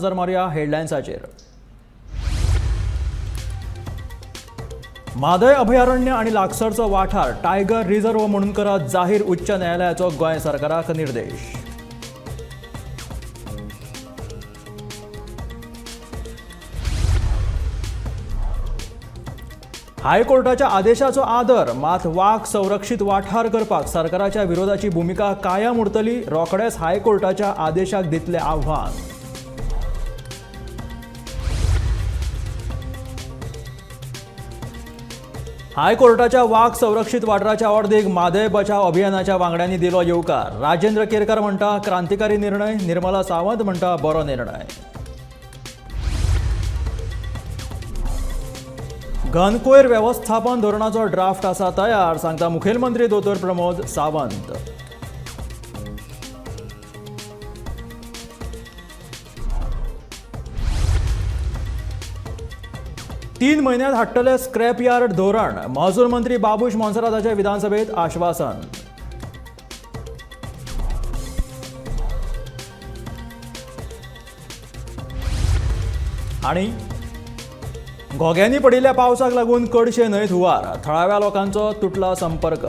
नजर मारुया हेडलायन्साचेर. म्हादय अभयारण्य आनी लागसरचो वाठार टायगर रिझर्व्ह म्हणून करत जाहीर उच्च न्यायालयाचो गोंय सरकाराक निर्देश. हायकोर्टाच्या आदेशाचो आदर, मात वाग संरक्षीत वाठार करपाक सरकाराच्या विरोधाची भुमिका कायम उरतली, रोखडेच हायकोर्टाच्या आदेशाक दितले आव्हान. हायकोर्टाच्या वाग संरक्षीत वाठाराच्या अर्दीक म्हादय बचाव अभियानाच्या वांगड्यांनी दिलो येवकार. राजेंद्र केरकार म्हणटा क्रांतिकारी निर्णय, निर्मला सावंत म्हणटा बरो निर्णय. घनकोयर वेवस्थापन धोरणाचो ड्राफ्ट आसा तयार, सांगता मुखेलमंत्री दोतोर प्रमोद सावंत. तीन म्हयन्यांत हाडटले स्क्रॅप यार्ड धोरण, महसूल मंत्री बाबूश मोन्सेराताचें विधानसभेत आश्वासन. आनी घोग्यांनी पडिल्ल्या पावसाक लागून कडशे न्हंयत हुंवार, थळाव्या लोकांचो तुटला संपर्क.